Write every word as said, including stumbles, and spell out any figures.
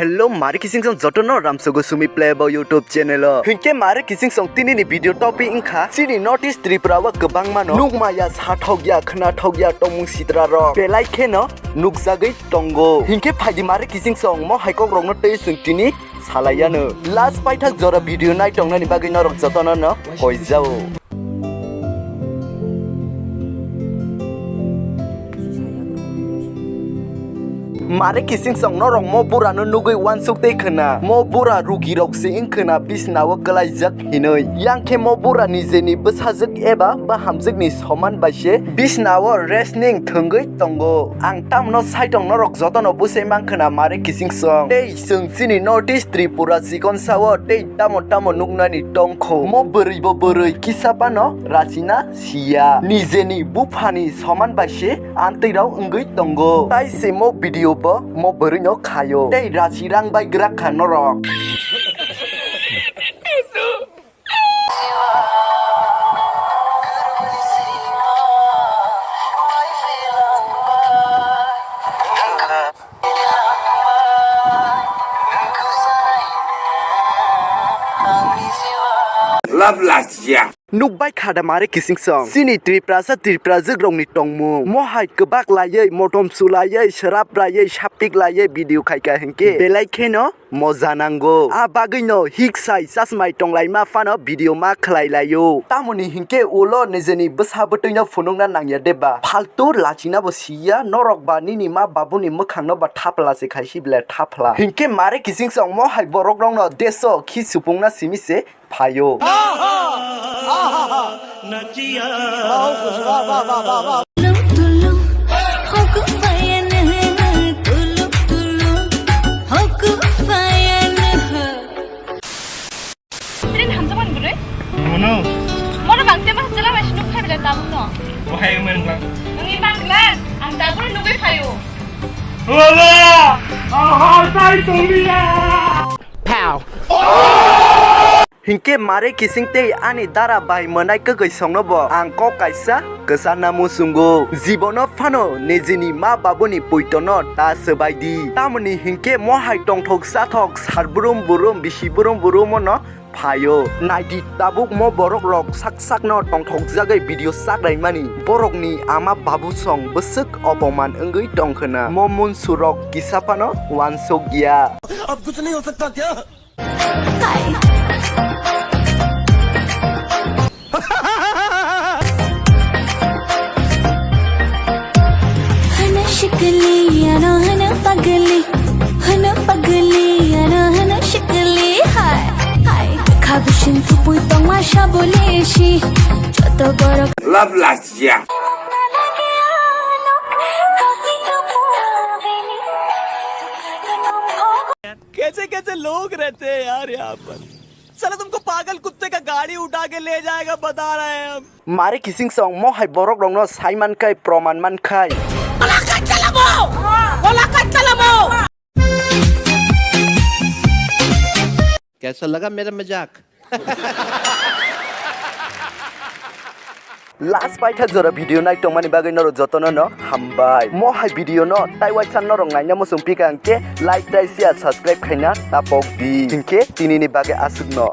Hello, mari kising song jotono ramsogo sumi playbo YouTube channel o. Hinkhe mari kising song tini ni video topic wngkha chini North East Tripura o kwbangma no nukmaya, sathokya, khnathokya tongmung sitra rok belai kheno nukjagwi tongo. Hinkhe phaidi mari kising song mo hai kok rokno tei chwng tini salaiya no. Last paithak jora video nai tongnani bagwi norok jotono no hoijao. Mare kising song norok mo bura no nugwi wansuk tei khwna. Mo bura rugi rok se wng khwna bisna o kwlaijak hinwi. Yang khe mo bura nijeni bwsajwk eba bahamjwk ni soman bai se bisna o resning thwngwi tongo. Ang tamno saitong norok jotono bwsai mang khwna mare kising song. Tei chwng chini North East Tripura chikon sao tei tamo tamo nuknani tongkho. Mo bwrwi bo bwrwi kisa phano rachina siya. Nijeni buphani soman bai se antwi rok wngwi tongo. Tai se mo video bo mo bwrwi no khayo. Tei rachi rang bai gwrak kha norok. Love last year. Nukbai kha da mare kising song. Chini Tiprasa Tiprajwk rokni tongmung. Mohai kwbak laiwi, motom sulaiwi, srap raiwi, sapik laiwi video khaika hinkhe belai kheno moja nango. A bagwino hiksai chasmai tonglaima phano video ma khlai laio. Tamoni hinkhe ulo nijeni bwsa bwtwino phunukna nangya deba. Phaltu lachina bo siya, norok ba nini ma babuni mwkhangno ba thapla se khaisi bile thapla. Hinkhe mare kising song mohai borok rokno deso khi supungna simi se phaio. Tulum tulum, hoku payana, tulum tulum, hoku payana. Tren hamjakmani bwrwi? Mono. Mono bangte mas jela bai sinuk phai bile tabuk no. Wahai men bang. Nangni bangla, ang tabuk nugwi phaio. Wala! Aha, sai tonglia! Pow! Hinkhe mare kising tei ani dara bai mwnai kwgwi songno bo ang kok kaisa kwcharna muchungo. Jibono phano nijini ma babuni puitono ta swbai di. Tamoni hinkhe mohai tongthok chathok sar brum brum bisi brum brum ono phaio. Naidi tabuk mo borok rok sak sakno tongthokjagwi video sak raimani. Borokni ama babu song bwswk opoman wngwi tongkhwna. Mo munsurok kisa phano wansukya. Hana shikli, ano hana pagli, hana pagli, ano hana shikli, hai, hai. Khabising thupui tongma sabole shi, joto borok. Love last year. कैसे कैसे लोग रहते हैं यार यहाँ पर। साला तुमको पागल कुत्ते का गाड़ी उठा के ले जाएगा, बता रहे हैं हम। Mare kising song mohai borok rokno sai mankhai proman mankhai. कैसा लगा मेरा मजाक? Last paitha jora video nai tongmani bagwi norok jotono no hambai. Mohai video no tai waisa norok naina muchung pika hwnkhe like tai share subscribe khaina tapok di. Hinkhe tini ni bagwi aswk no.